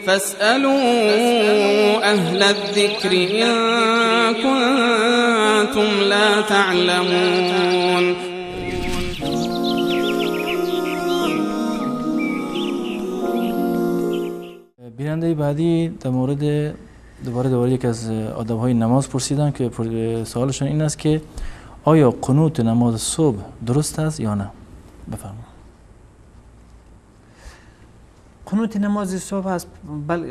فاسألوا أهل الذكر إن كنتم لا تعلمون. بیننده بعدی در مورد دوباره یکی از آداب‌های نماز پرسیدن که سوالشون این است که آیا قنوت نماز صبح درست است یا نه؟ بفرمایید. قنوت نماز صبح است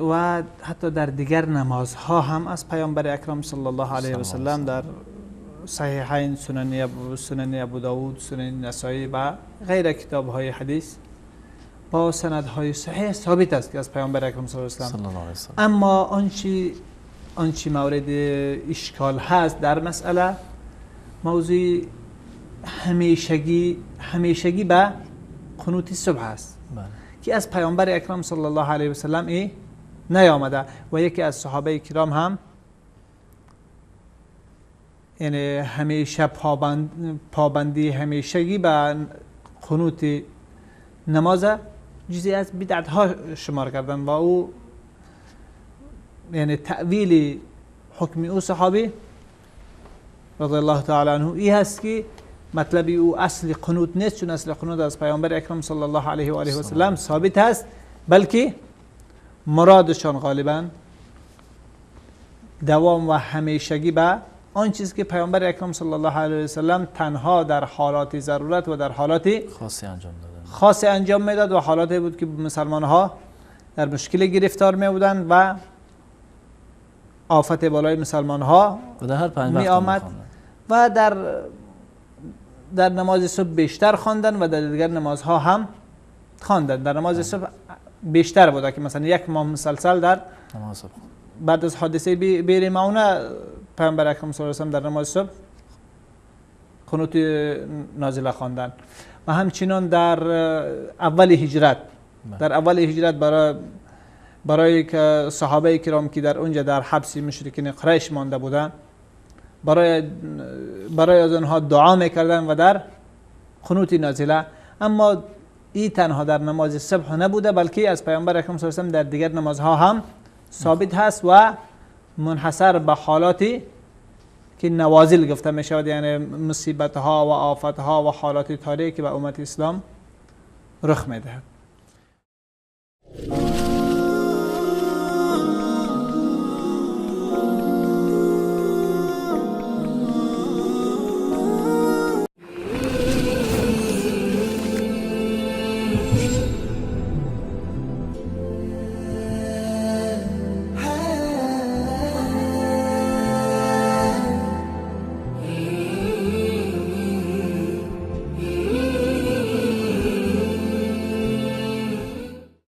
و حتی در دیگر نمازها هم از پیامبر اکرم صلی الله علیه و سلم در صحیحین، سنن ابو داود، سنن نسائی و غیر کتاب‌های حدیث با سندهای صحیح ثابت است که از پیامبر اکرم صلی الله علیه و سلم. اما آنچه مورد اشکال هست در مسئله، موضوع همیشگی به قنوت صبح است. بله. که از پیامبر اکرم صلی الله علیه و سلم ای نیامده و یکی از صحابه کرام هم یعنی همیشه پابندی همیشگی به قنوت نماز جزئی از بدعت ها شمار کردن و او یعنی تأویل حکم او صحابی رضی الله تعالی عنه ای هست که مطلب او اصل قنوت نیست، چون اصل قنوت از پیامبر اکرم صلی الله علیه و آله و سلم ثابت هست، بلکه مرادشان غالبا دوام و همیشگی به آن چیز که پیامبر اکرم صلی الله علیه و سلم تنها در حالات ضرورت و در حالات خاصی انجام میداد و حالاتی بود که مسلمان ها در مشکل گرفتار می بودند و آفت بالای مسلمان ها می آمد و در نماز صبح بیشتر خواندن و در دیگر نمازها هم خواندن. در نماز صبح بیشتر بوده که مثلا یک ماه مسلسل در نماز صبح بعد از حادثه بیر معونه پیامبر اکرم صلی الله علیه و سلم در نماز صبح قنوت نازله خواندن و همچنان در اول هجرت، در اول هجرت برای که صحابه کرام که در اونجا در حبس مشرکین قریش مانده بودند برای از آنها دعا میکردن و در قنوت نازله. اما این تنها در نماز صبح نبوده، بلکه از پیامبر اکرم صلی الله علیه و سلم در دیگر نمازها هم ثابت هست و منحصر به حالاتی که نوازل گفته می شود، یعنی مصیبت ها و آفت ها و حالات تاریک که به امت اسلام رخ می دهد.